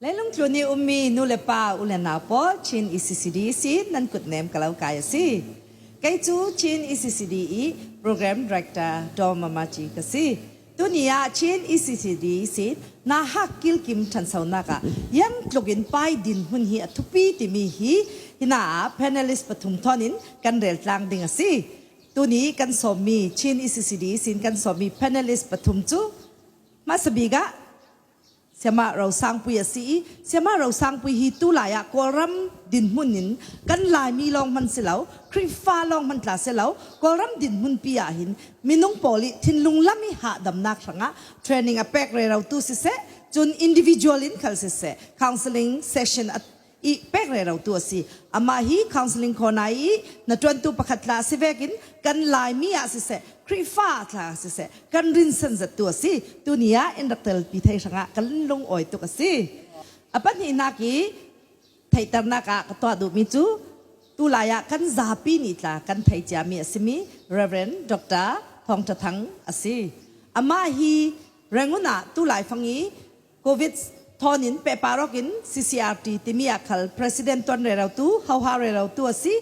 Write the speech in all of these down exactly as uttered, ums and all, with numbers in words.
Leilung tlun i ummi nu le pa, u le nau pawl, Chin E C C D sin nan kutnem ka lo kai a si. Kei cu Chin E C C D i Program Director Daw Mama Ci ka si. Tuni ah Chin E C C D sin nahak kilkim ṭhansonak ah ziang tlukin pai dinhmun hi a thupi timi hi hina ah panelist pathum thawn in kan rel tlang ding a si. Tuni kan sawmmi, Chin E C C D sin kan sawmmi panelist pathum cu hmasa bik ah Siamah Rosangpui a si i, Siamah Rosangpui hi tulai ah Kawlram dinhmun in kan Laimi lawng hman si lo, Khrihfa lawng hman tla si lo, Kawlram dinhmunpi ah hin minung pawl i thinlung lam i hahdamnak hrangah training a pek rerotu siseh, cun individual in khal siseh, counselling session a i pek rerotu a si. Amah hi counselling khawnai i hnaṭuantu pakhat tla a si vekin kan Laimi ah siseh, Khrihfa tla siseh, kan rinsan zettu a si. Tuni ah in rak telpi thei hrangah kan lungawi tuk a si. A pahnihnak i theihternak ah ka tuah duhmi cu tulai ah kan zapi nih tla kan thei ciami a simi Reverend Doctor Thawng Ṭha Thang a si. Amah hi Rangoon ah tulai fang i Covid thawn in pehpar awk in C C R T timi ah khal President tuan rerotu, hoha rerotu a si.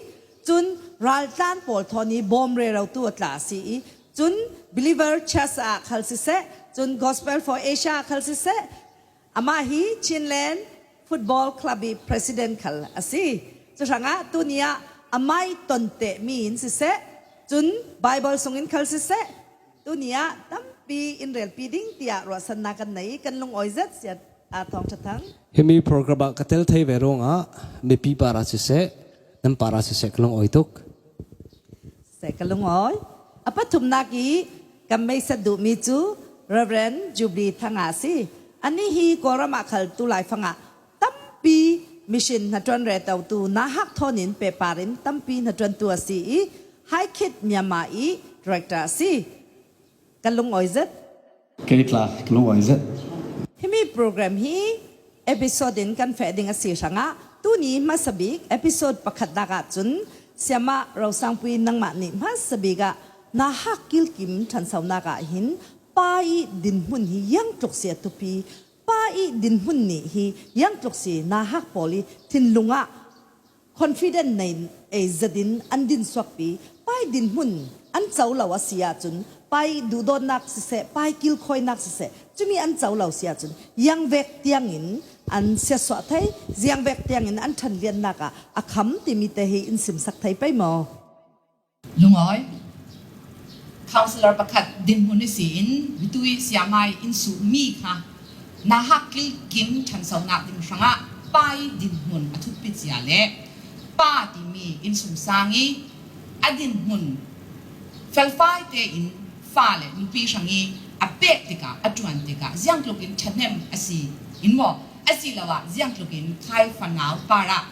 Cun raltlan pawl thawn i bawm rerotu a tla a si i, cun Believer Church ah khal siseh, cun Gospel for Asia ah khal siseh, amah hi Chinland Football Club i President khal a si. Cu hrangah tuni ah amai ton tehmi in siseh, cun Bible sung in khal siseh, tuni ah tampi in relpi ding tiah ruahsannak kan nei i kan lungawi zet, Sia, aa, Thawng Ṭha Thang. Himi program ah ka tel thei ve ruangah mipi parah siseh, nan parah siseh ka lungawi tuk. Seh ka lungawi. A pathumnak i kan meisat duhmi cu Reverend Jubilee Thanga a si. Anih hi Kawlram ah khal tulai fangah tampi mission hnaṭuan retotu nahak thawn in pehpar in tampi hnaṭuantu a si i, Hai Khit Myanmar i director a si. Kan lungawi zet. Kei tla, ka lungawi zet. Himi program hi episode in kan feh ding a si hrangah, tuni hmasa bik episode pakhatnak ah cun Siamah Rosangpui nangmah nih hmasa bik ah nahak kilkim ṭhansonak ah hin pa i dinhmun hi ziang tluk si a thupi, pa i dinhmun nih hi ziang tluk si nahak pawl i thinlung ah confident nei ei zetin an din suakpi. Pa i dinhmun an co lo a si ahcun, pa i duhdawtnak siseh, pa i kilkhawinak siseh, cumi an co lo si ahcun, ziangvek tiangin an siatsuah thei, ziangvek tiangin an ṭhanliannak ah a kham timi te hi in simsak thei pei maw? Lungawi. Counselor pakhat dinhmun ihsi in, mitui siamai in suhmi kha nahak kilkim ṭhansonak ding hrangah pa i dinhmun a thupi cia le pa timi in sumsang i a dinhmun felfai tein fa le nupi hrang i a pek tikah, a ṭuan tikah ziangtlukin ṭhahnem a si in maw? A si lo ah ziangtlukin khai fanau parah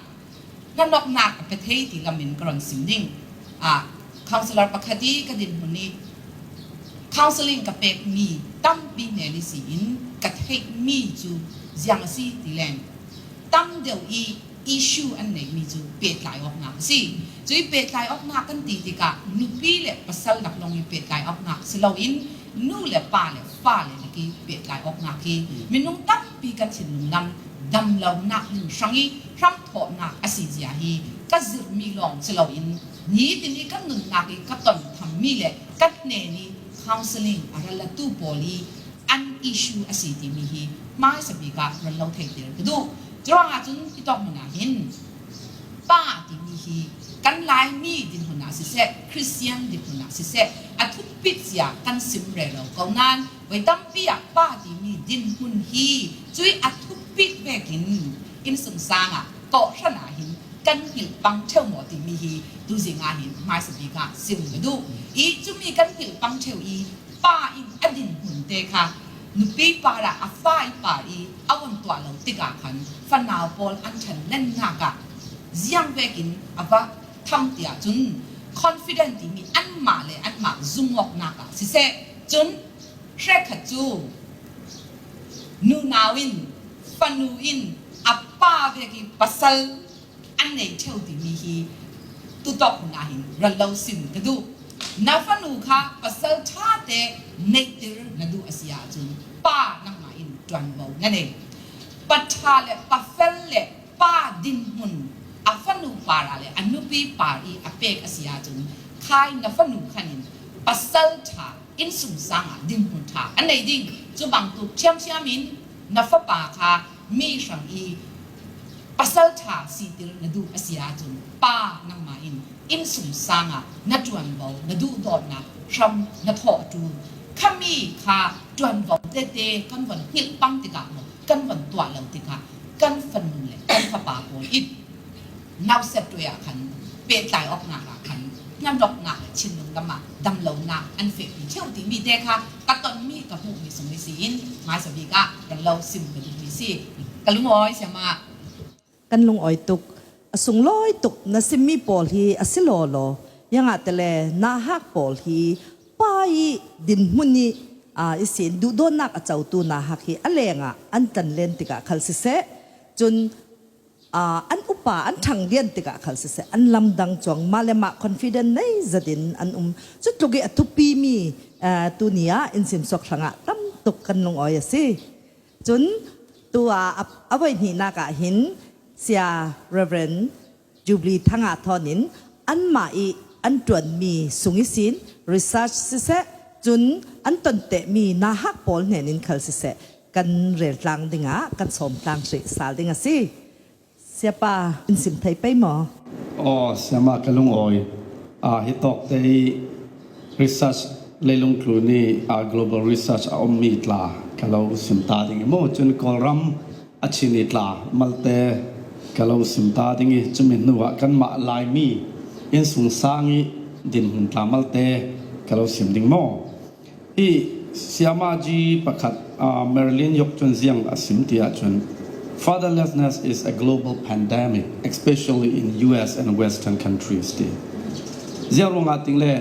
nanawknak a pe thei ti lamin ka ron sim ding. Ah, counselor pakhat i ka dinhmun i counseling ka pekmi tampi hnen ihsi in ka theihmi cu ziang a si ti len tam deuh i issue an neihmi cu pehtlai awknak a si. Cui pehtlai awknak kan ti tikah nupi le pasal laklawng i pehtlai awknak si loin nu le pa le fa le lak i pehtlai awknak hi minung tampi kan thinlung lam damlonak hmun hrang i hramthawhnak a si zia hi ka zirhmi lawng si loin nitin i kan nunnak i ka ton thammi le ka hnen i counseling a ral latu pawl i an issue a si timi hi hmaisa bik ah ral lo theihter ka duh. Curuangah cun hitawk hmun ah hin pa timi hi kan Laimi dinhmun ah siseh, Khristian dinhmun ah siseh, a thupit cia kan sim rero ko nain, voi tampi ah pa timi dinhmun hi cui a thupit vekin in sumsang ah kawhhran ah hin kan hngilh pang ṭheu maw timi hi tuzing ah hin hmaisa bik ah sim ka duh. I cumi kan hngilh pang ṭheu i pa in a dinhmun te kha nupi parah a fa i par i a vun tuah lo tikah khan fanau pawl an ṭhanlennak ah ziang vekin a va tham tiah cun confident timi anmah le anmah zumawknak ah siseh, cun hrekkhat cu nunau in, fanu in a pa vek i pasal an nei ṭheu timi hi tutok hna hin ral lo sim ka duh. Na fanu kha pasal ṭha te neihtir na duh a si ahcun pa nangmah in ṭuanvo na nei. Pa ṭha le pa fel le pa dinhmun a fanu par ah le a nupi par i a pek a si ahcun khai na fanu khan in pasal ṭha innsungsang ah dinhmun ṭha a nei ding. Cu bangtuk ṭhiamṭhiam in na fapa kha mi hrang i pasal ṭha sitir na duh a si ahcun pa nangmah in innsungsang ah na ṭuanvo na duhdawtnak hram na thawh a ṭul. Khami kha ṭuanvo tete kan von hngilh pang tikah maw, kan von tuah lo tikah kan fanu le kan fapa pawl in nauset ṭuai ah khan pehtlai awknak ah khan hnanawknak le thinlung lam ah damlonak an fehpi ṭheu timi te kha ka tonmi ka hmuhmi sung ihsin hmaisa bik ah kan lo sim ka duhmi si. Ka lungawi siama. Kan lungawi tuk. A sunglawi tuk na simmi pawl hi a si lawlaw. Ziangahtile nauhak pawl hi pa i dinhmun i, aa, ihsin duhdawtnak a cotu nauhak hi a lengah an tlanlen tikah khal siseh, cun, aa, an upa an ṭhang lian tikah khal siseh, an lamdang cuang, mah le mah confident nei zetin an um. Cutluk i a thupimi, aa, tuni ah in simsuak hrangah tam tuk kan lungawi a si. Cun tu ah a, a voihnihnak ah hin Sia Reverend Jubilee Thanga thawn in anmah i an ṭuanmi sung ihsin research siseh, cun an tontehmi nauhak pawl hnen in khal siseh, kan reltlang dingah, kan sawmtlang hrih sal ding a si. Siapa, in sim thei pei maw? Aw, siama ka lungawi. Aa, hi tawk te i research leilung tlun i, aa, global research a ummi tla ka lo sim ta ding i maw? Cun Kawlram a chin i tla malte ka lo sim ta ding i, cumi hnuah kanmah Laimi innsungsang i dinhmun tla malte ka lo sim ding maw? Hi siama ji pakhat, aa, Marilyn Yok cun ziang a sim ti ahcun, "Fatherlessness is a global pandemic, especially in U S and Western countries," ti. Ziang ruangah ting le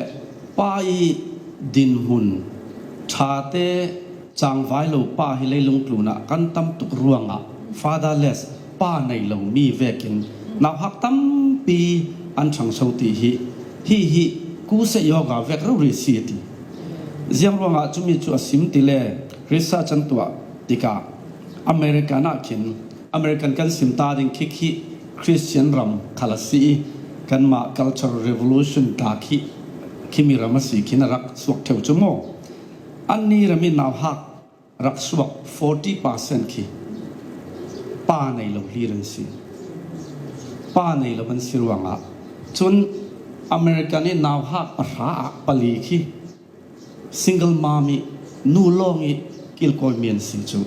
pa i dinhmun ṭhate cangvai lo pa hi leilung tlun ah kan tam tuk ruangah fatherless, pa nei lomi vekin nauhak tampi an ṭhangso ti hi, hi hi kuseh yoga vek rori si a ti. Ziang ruangah cumi cu a sim ti le research an tuah tikah American ah khin, American kan sim ta ding khi khi Christian ram khal a si i, kanmah Cultural Revolution ta khi khimi ram a si khin a rak suak ṭheu cu maw? Anni ram i nauhak rak suak forty percent khi pa nei lo hlir an si. Pa nei lo an si ruangah cun American i nauhak pahra ah pali khi single mom i nu lawng i kilkawimi an si cu.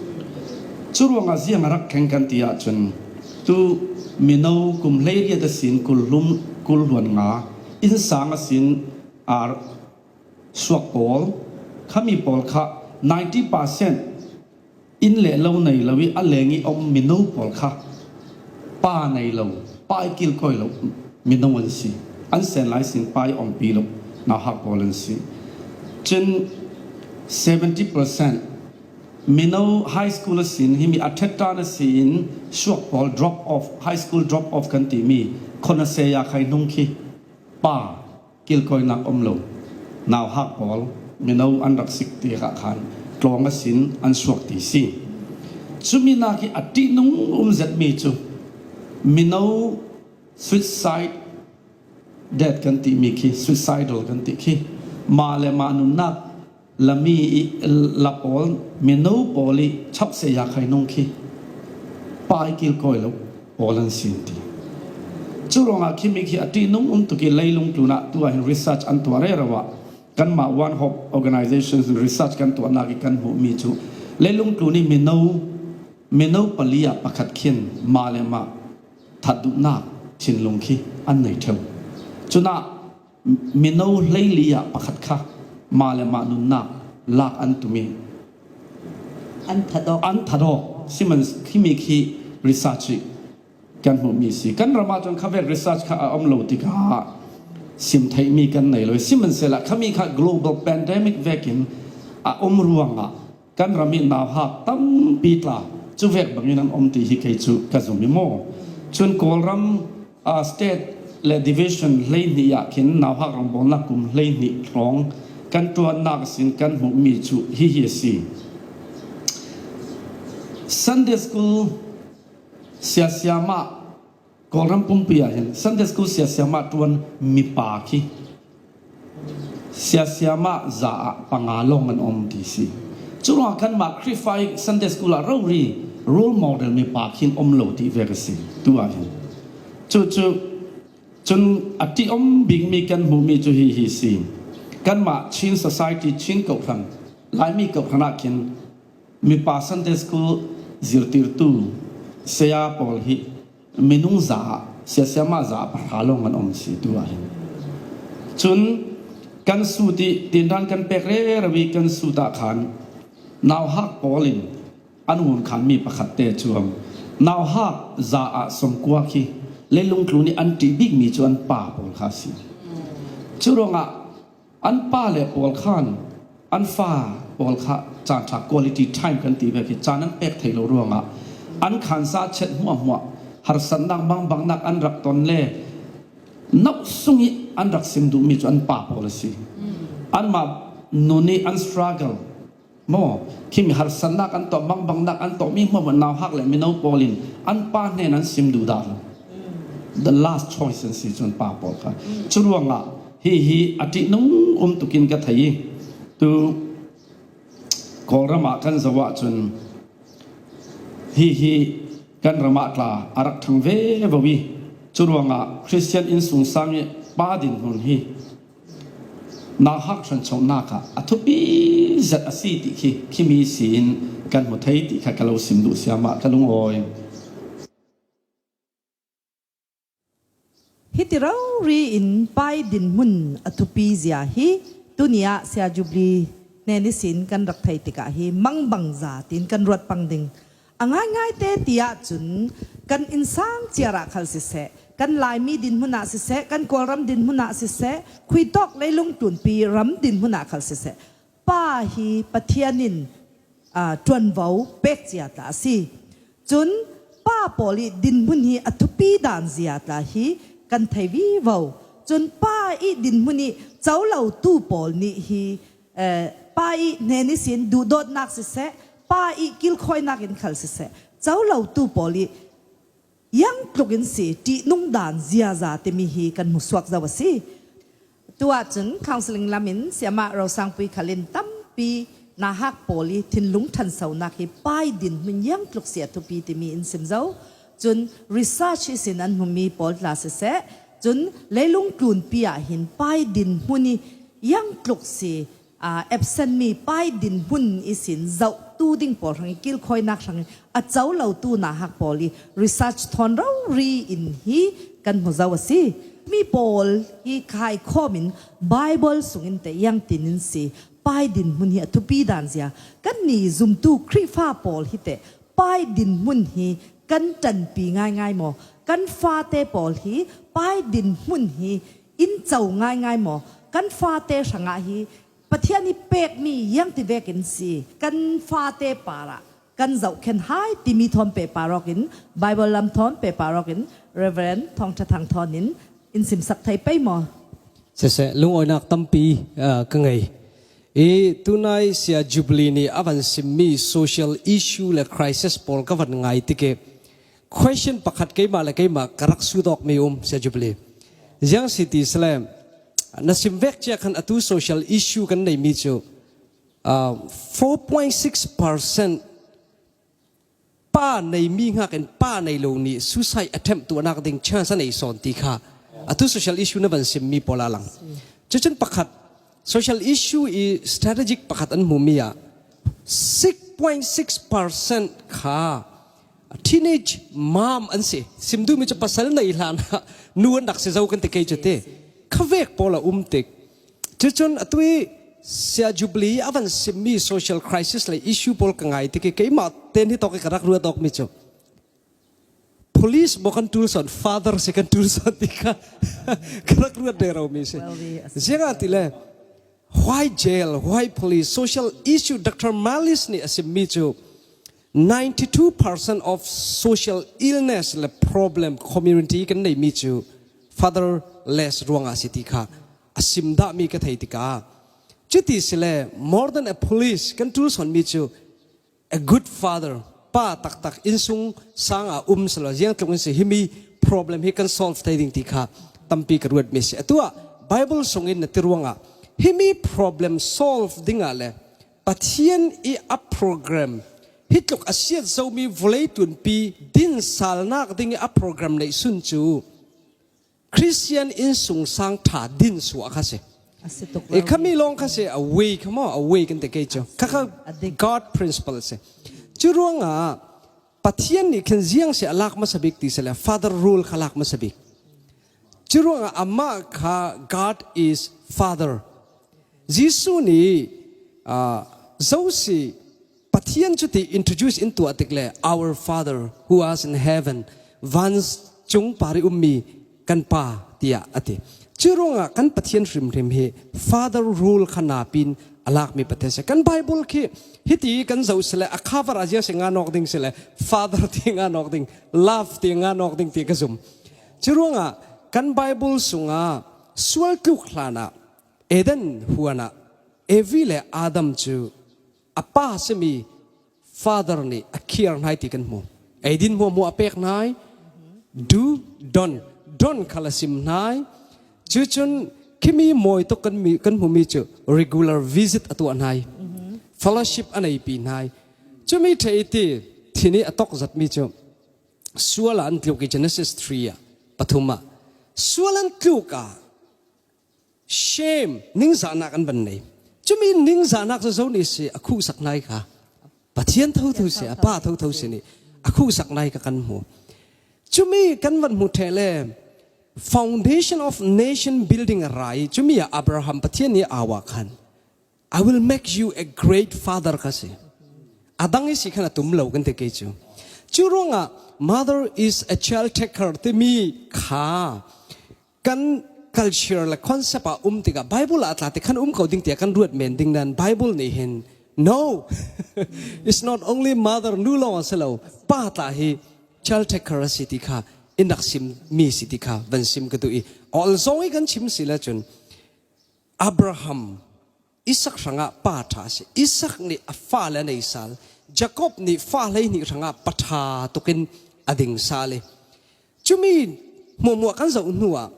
Cu ruangah ziang a rak thleng kan ti ahcun tu mino kum hleiriat a sin kul hlum, kul hluan nga innsang a sin aa suak pawl, khami pawl kha ninety percent inn le lo nei lo i a leng i a um mino pawl kha pa nei lo, pa i kilkawi lo mino an si. An sen lai sin pa i umpi lo nauhak pawl an si. Cun seventy percent mino high school a sin, himi a ṭhetṭan a si in suak pawl drop off, high school drop off kan timi khuanaseya khai hnung khi pa kilkawinak um lo nauhak pawl mino an rak sik tikah khan tlawng a sin an suak ti si. Cumi nak hi a ṭihnung um zetmi cu mino suicide death kan timi khi, suicidal kan ti khi, mah le mah nunnak lami i la pawl, mino pawl i chauhseya khai nung khi pa i kilkawi lo pawl an si ti. Cu ruangah khimi khi a ṭihnung um tuk i leilung tlun ah tu ah hin research an tuah rero ah kanmah One Hope Organization research kan tuahnak i kan hmuhmi cu leilung tlun i mino, mino pali ah pakhat khin mah le mah that duhnak thinlung khi an nei ṭheu. Cunah mino hleili ah pakhat kha mah le mah nunnak lak an tum i an that awk, an that awk. Siman khimi khi research i kan hmuhmi si. Kan ram ah cun khavek research kha a um lo tikah sim theihmi kan nei lo. Sihmanhsehlaw khami kha global pandemic vekin a um ruangah kan ram i nauhak tampi tla cuvek bangin an um ti hi kei cu ka zum i maw? Cun Kawlram, aa, state le division hleihnih ah khin nauhak rawngbawlnak kum hleihnih hrawng kan ṭuannak sin kan hmuhmi cu hihi a si. Sunday school Sia siamah Kawlram pumpi ah hin Sunday school sia siamah tuan mipa khi sia siamah za ah panga lawng an om ti si. Curuangah kanmah Khrihfa ih Sunday school ah rori role model mipa khin om lo ti vek a si. Tu ah hin cucu cun a ṭih om bikmi kan hmuhmi cu hihi si. Kanmah Chin society, Chin kohhran, Laimi kohhran ah khin mipa Sunday school zirtirtu saya pawl hi minung za ah, sia siamah za ah pahra lawng an om si tu ah hin. Cun kan sut ih tindan kan pek rero ih kan sut ah khan nauhak pawl in an hun khanmi pakhat te cu nauhak za ah sawmkua khi leilung tlun ih an ṭih bikmi cu an pa pawl kha a si. Curuangah an pa le pawl khan an fa pawl kha caan ṭha quality time kan ti vek hi caan an pek thei lo ruangah an khansa chet hmuahhmuah harsatnak mangbangnak an rak ton le nauh sung ih an rak sim duhmi cu an pa pawl a si. Anmah nun ih an struggle maw, khimi harsatnak an tawh, mangbangnak an tawhmi hmuahhmuah nauhak le mino pawl in an pa hnen an sim duhdah lo. The last choice an si cu an pa pawl kha. Curuangah hihi a ṭihnung um tukin ka thei ih tu Kawlram ah kan zoh ahcun hihi kan ram ah tla a rak ṭhang veve ih curuangah Khristian innsungsang ih pa dinhmun hi nauhak hranchonak ah a thupi zet a si ti khi khimi si in kan hmu thei ti kha ka lo sim duh siamah ka lungawi. Hiti rori in pai dinhmun a thupi zia hi tuni ah Sia Jubilee hnen ihsin kan rak thei tikah hi mangbangza tiin kan ruat pang ding. A ngaingai te ti ahcun kan innsang ciar ah khal siseh, kan Laimi dinhmun ah siseh, kan Kawlram dinhmun ah siseh, khuitawk leilung tlunpi ram dinhmun ah khal siseh, pa hi Pathian in aa, ṭuanvo pek cia tla a si. Cun pa pawl ih dinhmun hi a thupi dan zia tla hi kan thei vivo. Cun pa ih dinhmun ih co lotu pawl nih hi, eh, pa ih hnen ihsin duhdawtnak siseh, pa ih kilkhawinak in khal siseh, co lotu pawl ih iangtluk in si ṭihnung dan ziaza timi hi kan hmusuak zo a si. Tu ahcun counselling lam in siamah Rosangpui khal in tampi nauhak pawl ih thinlung ṭhansonak hi pai dinhmun iangtluk si a thupi timi in sim zo. Cun research ihsin an hmumi pawl tla siseh, cun leilung tlunpi ah hin pai dinhmun ih iangtluk si aa, absent mi pai dinhmun ihsin zohtu ding pawl hrang ih kilkhawinak hrang ih a co lotu nauhak pawl ih research thawn rori in hi kan hmu zo a si. Mi pawl hi khaikhawm in Bible sungin teh iangtin in si pai dinhmun hi a thupi dan zia kannih zumtu Khrihfa pawl hi teh pai dinhmun hi kan ṭanpi ngaingai maw? Kan fate pawl hi pai dinhmun hi in co ngaingai maw? Kan fate hrangah hi Pathian ih pekmi iangti vekin si kan fate parah kan zohkhen hai timi thawn pehpar awkin Bible lam thawn pehpar awkin Reverend Thawng Ṭha Thang thawn in in simsak thei pei maw? Siseh, lungawinak tampi, ah, ka ngei. I tunai Sia Jubilee nih a van simmi social issue le crisis pawl ka van ngai tikih question pakhat keimah le keimah ka rak sut awkmi um, Sia Jubilee. Ziang si ti sile, na sim vek cia khan atu social issue kan neimi cu, ah, four point six percent pa neimi hngak in pa nei lo nih suicide attempt tuahnak ding chance a nei sawn ti kha atu social issue na van simmi pawl a lang. Cucun pakhat, social issue i strategic pakhat an hmumi ah six point six percent kha teenage mom an si. Sim duhmi cu pasal nei hlanah nu an rak si zo kan ti kei cu ti. Kha vek pawl a um tik. Cucun atu i Sia Jubilee a van simmi social crisis le issue pawl ka ngai tik i keimah ten hi tawk i ka rak ruat awkmi cu police maw kan ṭul sawn, father si kan ṭul sawn ti kha ka rak ruat rero mi si. Well, we Ziangahtile, why jail, why police, social issue, Doctor Marlis nih a simmi cu ninety two percent of social illness le problem community kan neimi cu fatherless ruangah a si ti kha a sim dahmi ka thei tikah, cuti sile, more than a police kan ṭul sawnmi cu a good father, pa taktak innsung sanga um silo, ziang tluk in si himi problem hi kan solve thei ding ti kha tampi ka ruat mi si. Atua Bible sungin na ti ruangah himi problem solve dingah le Pathian i a program hi tluk a siat zomi vulei tunpi din salnak ding i a program neih sun cu Christian innsungsang ṭha din suah kha si. A si tuk lo. E, khami lawng kha si, a way kha maw, a way kan ti kei cu. Kha kha a dik. God principle si. Cu ruangah Pathian nih khin ziang si a lak hmasa bik ti si le, Father rule kha lak hmasa bik. Cu ruangah amah kha God is Father. Jesuh nih, ah, zo si Pathian cu ti introduce in tuah tik le, "Our Father who art in heaven," van cung par i ummi kan Pa, tiah a ti. Cu ruangah kan Pathian hrimhrim hi Father rule kha napin a lakmi Pathian si. Kan Bible khi hiti kan zoh si le, a cover a ziang si nga nawk ding si le, Father ti nga nawk ding, love ti nga nawk ding ti ka zum. Cu ruangah kan Bible sungah sual tluk hlanah Eden huanah Evi le Adam cu a pa simi Father nih a khiar hnai ti kan hmu. Ei din hmuahhmuah a pek hnai. Do, don't. Don't khal a sim hnai. Cucun khimi mawi tuk kan mi, kan hmumi cu regular visit a tuah hnai. Fellowship a neipi hnai. Cumi ṭheh i ti, thini a tawk zatmi cu sual ah an tluk i Genesis three ah, pathum ah. Sual an tluk ah Shem, ningzahnak an van nei. Cumi ningzahnak cu zo nih si a khuhsak nai kha. Pathian thotho si, a pa thotho si nih a khuhsak nai kha kan hmu. Cumi kan van hmu ṭheh le foundation of nation building a ra i cumi ah Abraham Pathian nih a au ah khan, "I will make you a great father," kha si. A dang i si khan a tum lo kan ti kei cu. Cu ruangah mother is a child taker timi kha kan culture le concept ah um tikah Bible ah a tla tik khan um ko ding tiah kan ruat men ding nan Bible nih hin, "No, it's not only mother," nu lawng a si lo, pa tla hi child taker a si ti kha in rak sim mi si ti kha van sim ka duh i, awlzawng i kan chim si le cun Abraham Isak hrangah pa ṭha a si. Isak nih a fale a nei sal. Jacob nih fa hleihnih hrangah pa ṭha tukin a ding sal i, cumi hmuahhmuah kan zoh hnuah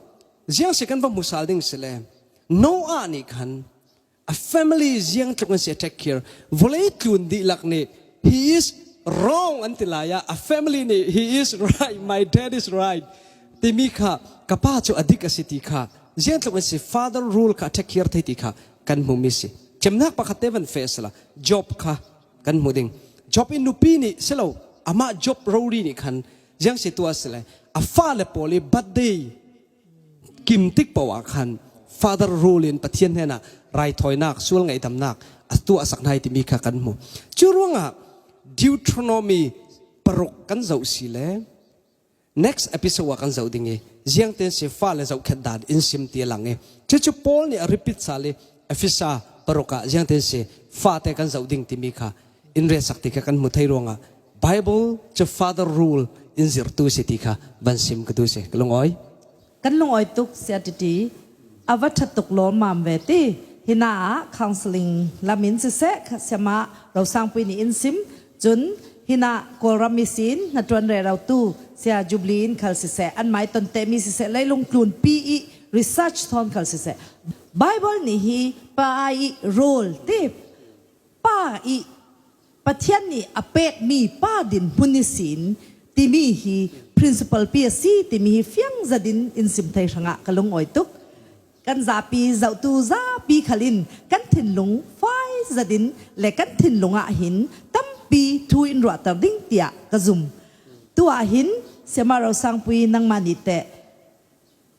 ziang si kan va hmu sal ding si le, Noah nih khan a family ziang tluk an si a take care. Vawlei tlun dihlak nih, "He is wrong," an ti lai ah, a family nih, "He is right, my dad is right," timi kha, "Ka pa cu a dik a si," ti kha ziang tluk an si, father rule kha a take care thei ti kha kan hmu mi si. Cemnak pakhat te van feh sala, Job kha kan hmu ding. Job in nupi nih si lo, amah Job rori nih khan ziang si tuah si le, a fale pawl i birthday kim tik paoh ah khan father rule in Pathian hnenah raithawinak, sual ngaihdamnak a tuahsak hnai timi kha kan hmu. Cu ruangah Deuteronomy paruk kan zoh si le, next episode ah kan zoh ding i, ziangtin si fale zohkhet dan in sim ti a lang i, cucu Paul nih a repeat sal i, Efesa paruk ah ziangtin si fate kan zoh ding timi kha in retsak ti kha kan hmu thei ruangah Bible cu father rule in zirhtu si ti kha van sim ka duh si. Ka lungawi. Kan lungawi tuk, Sia Titi. A va ṭhat tuk lawmmam ve ti. Hina ah counselling lam in siseh, Siamah Rosangpui nih in sim. Cun hina Kawlram ihsin hnaṭuan rerotu Sia Jubilee in khal siseh, anmai tonte mi siseh, leilung tlunpi i research thawn khal siseh, Bible nih hi pa i role ti, pa i Pathian nih a pekmi pa dinhmun ihsin timi hi principle pi a si timi hi fiang zetin in sim thei hrangah ka lungawi tuk. Kan zapi zohtu zapi khal in kan thinlung fai zetin le kan thinlung ah hin tampi thu in ruahter ding tiah ka zum. Tu ah hin Siamah Rosangpui, nangmah nih teh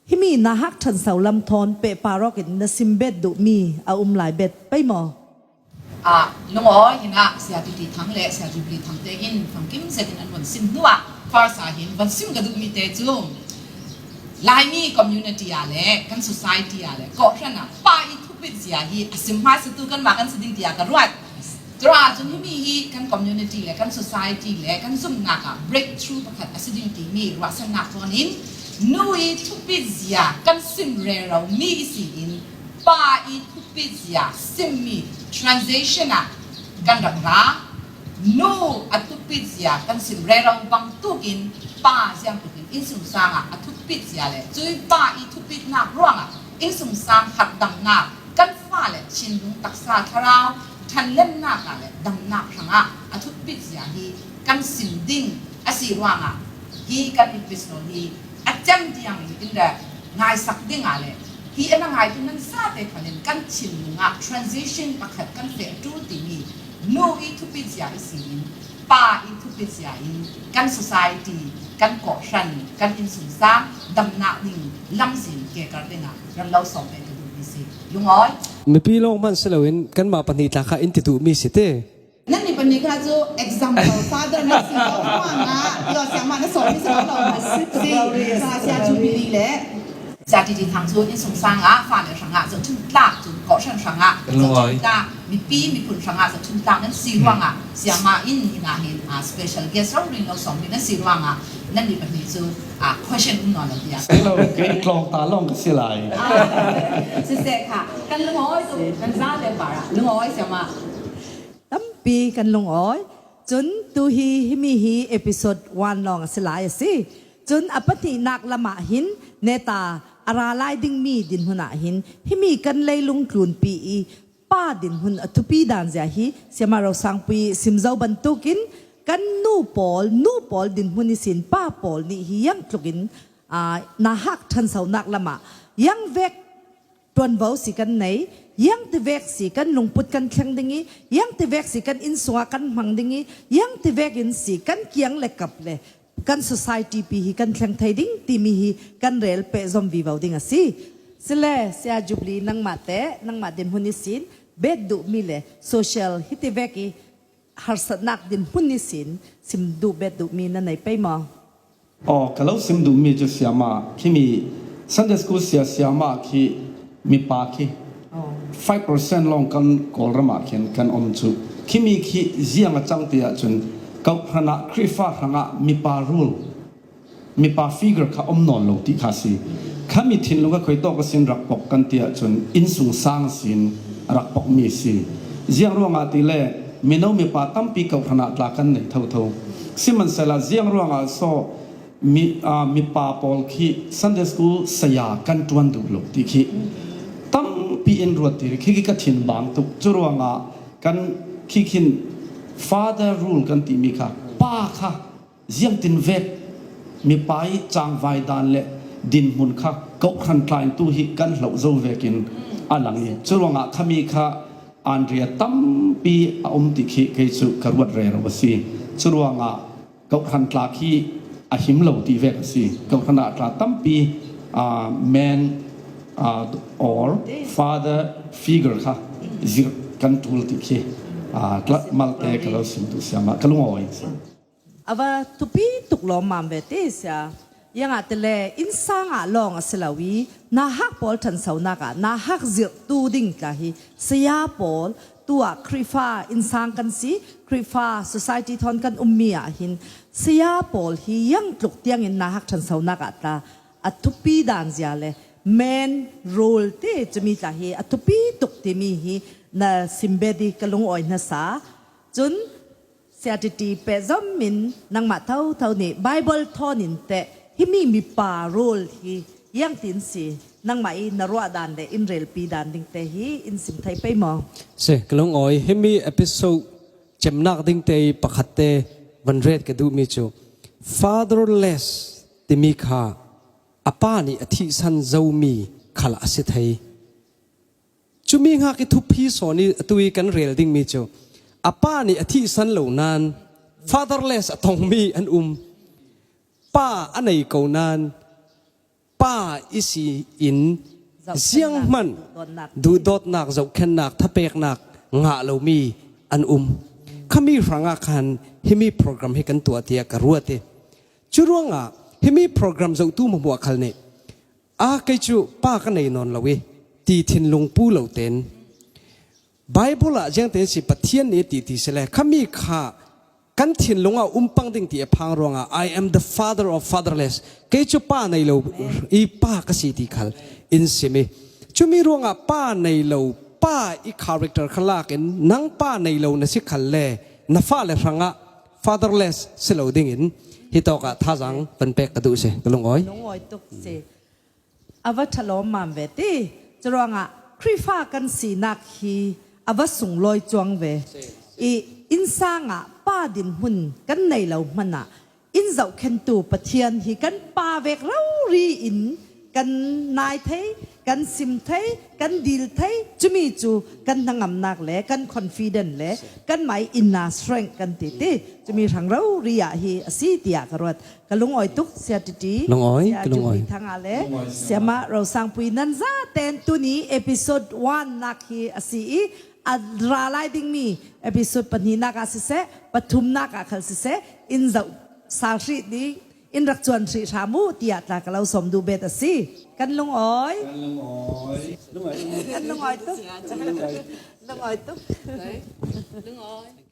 himi na hak ṭhanso lam thawn pehpar awk in na sim bet duhmi a um lai bet pei maw? Ah, lungawi, hina Sia Titi Thang le Sia Jubilee Thang te hin famkim zetin an von sim hnuah, first ah hin von sim ka duhmi te cu Laimi community ah le kan society ah le kawhhran ah pa i thupit zia hi a sim hmaisatu kanmah kan si ding tiah ka ruat. Curuangah cun himi hi kan community le kan society le kan zumhnak ah breakthrough pakhat a si ding timi ruahsannak thawn in nu i thupit zia kan sim rero mi ihsin pa i thupit zia simmi transition ah kan rak ra. Nu a thupit zia kan sim rero bang tukin pa ziang tukin innsungsang ah a thupit zia le cui pa i thupitnak ruangah innsungsang hatdamnak kan fa le thinlung taksa thlarau thanlennak ah le damnak hrangah a thupit zia hi kan sim ding a si ruangah hi kan episode hi a cem tiang in in le ngaisak ding ah le hi a na ngaitu nan zate khalin kan thinlung ah transition pakhat kan feh tu timi nu i thupit zia i si in pa i thupit zia in kan society, kan kawhhran, kan innsungsang damnak ding lamzin kekar dingah ram lo sawm pen ka duh mi si. Lungawi. Mipi lawng hman si loin kanmah pahnih tla kha in ti duh mi si te. Nannih pahnih kha cu example father na si lo ruangah, yo, siama na sawm mi si lo lo. Si, sa sia cu mi le. Sia T T Thang cu innsungsang ah fale hrangah zohthun tlak cun kawhhran hrangah zohthun tlak, mipi miphun hrangah zohthun tlak nan si ruangah siama in hinah hin ah special guest rori lo sawm hi nan si ruangah nannih pahnih cu ah question um nawn lo tiah. Si lo, kei tlawng ta lawng ka si lai. Ah, siseh kha kan lungawi cu nan zate parah lungawi siama. Tampi kan lungawi. Cun tu hi himi hi episode one lawng a si lai a si. Cun a pahnihnak lamah hin neta a ra lai dingmi dinhmun ah hin himi kan leilung tlunpi i pa dinhmun a thupi dan zia hi siama Rosangpui sim zo bantukin kan nu pawl, nu pawl dinhmun ihsin pa pawl nih hi yang tlukin aa, nahak ṭhansonak lamah yang vek ṭuanvo si kan nei, yang tivek si kan lungput kan thleng ding i, yang tivek si kan innsungah kan hmang ding i, yang tivek in si kan kiang le kap le kan society pi hi kan thleng thei ding timi hi kan rel pehzom vivo ding a si. Sile, Sia Jubilee nangmah te, nangmah dinhmun ihsin bet duhmi le social hi tivek i harsatnak dinhmun ihsin sim duh bet duhmi na nei pei maw? Aw, ka lo sim duhmi cu siama, khimi Sunday school sia siama khi mipa khi five percent lawng kan Kawlram ah khin kan um cu. Khimi khi ziang a cang ti ahcun, kawhhran ah Khrihfa hrangah mipa rule, mipa figure kha um nawn lo ti kha a si. Khami thinlung kha khuitawk a sin rak pok kan ti ahcun, innsungsang a sin rak pokmi a si. Ziang ruangah ti le, mino mipa tampi kawhhran ah tla kan nei thotho. Sihmanhsehlaw, ziang ruangah so mi, aa, mipa pawl khi Sunday school saya kan ṭuan duh lo ti khi tampi in ruat ti khi, khi ka thin bang tuk. Cu ruangah kan khi khin father rule kan timi kha, pa kha ziangtin vek mipa i cangvai dan le dinhmun kha kawhhran tlaintu hi kan hloh zo vekin a lang i, cu ruangah khami kha Andrea tampi a um ti khi kei cu ka ruat rero a si. Cu ruangah kawhhran tla khi a him lo ti vek a si. Kawhhran ah tla tampi, aa, man, aa, or father figure kha zirh kan ṭul ti khi, aa, tla malte ka lo sim tu siama ka lungawi a si. A va thupi tuk lawmmam ve ti sia. Ziangahtile innsang ah lawng a si lo i, nahak pawl ṭhansonak ah nahak zirhtu ding tla hi saya pawl, tu ah Khrihfa innsang kan si, Khrihfa society thawn kan ummi ah hin saya pawl hi yang tluk tiangin nahak ṭhansonak ah tla a thupi dan zia le men role ti cumi tla hi a thupi tuk timi hi na sim bet i ka lungawi hna sa. Cun Sia Titi pehzom in nangmah thotho nih Baibal thawn in teh himi mipa role hi ziangtin si nangmah i na ruah dan le in relpi dan ding te hi in sim thei pei maw? Si, ka lungawi himi episode cemnak ding te i pakhat te van ret ka duhmi cu fatherless timi kha a pa nih a thihsan zomi khal a si thei. Cumi hngak i thupi sawn i atu i kan rel dingmi cu a pa nih a thihsan lo nain fatherless a tongmi an um. Pa a nei ko nain pa ihsi in zianghman duhdawtnak, zohkhenhnak, thapeknak ngah lomi an um. Khami hrangah khan himi program hi kan tuah tiah ka ruat i, cu ruangah himi program zohtu hmuahhmuah khal nih, a, kei cu pa ka nei nawn lo i, ti thinlung pu lo tein Baibal ah ziangtin si Pathian nih a ti ti si le, khami kha kan thinlung ah um pang ding ti a phang ruangah, "I am the father of fatherless." Kei cu pa nei lo i pa ka si ti khal in sim i, cumi ruangah pa nei lo, pa i character kha lak in nang pa nei lo na si khal le, Na fale hrangah fatherless si lo dingin hi tawkah thazaang van pek ka duh si, ka lungawi. Lungawi tuk si. A va ṭhalawm mam ve ti. Curuangah Khrihfa kan sinak hi a va sunglawi cuang ve. I innsangah pa dinhmun kan nei lo hmanah in zohkhentu Pathian hi kan pa vek rori in kan nai thei, kan sim thei, kan dil thei, cumi cu kan hnangamnak le kan confident le kanmah inner strength kan ti ti. Cumi hrang rori ah hi a si tiah ka ruat. Ka lungawi tuk, Sia Titi, Lungawi, Sia ka lungawi. Jupi Thanga le Siamah Rosangpui, nan zaten tuni episode one nak hi a si i, a ra lai dingmi episode pahnihnak ah siseh, pathumnak ah khal siseh, in zoh sal hrih ding, in rak cuan hrih hram uh tiah tla ka lo sawm duh bet a si. Kan lungawi. Kan lungawi. Kan lungawi tuk. Lungawi tuk. Lungawi.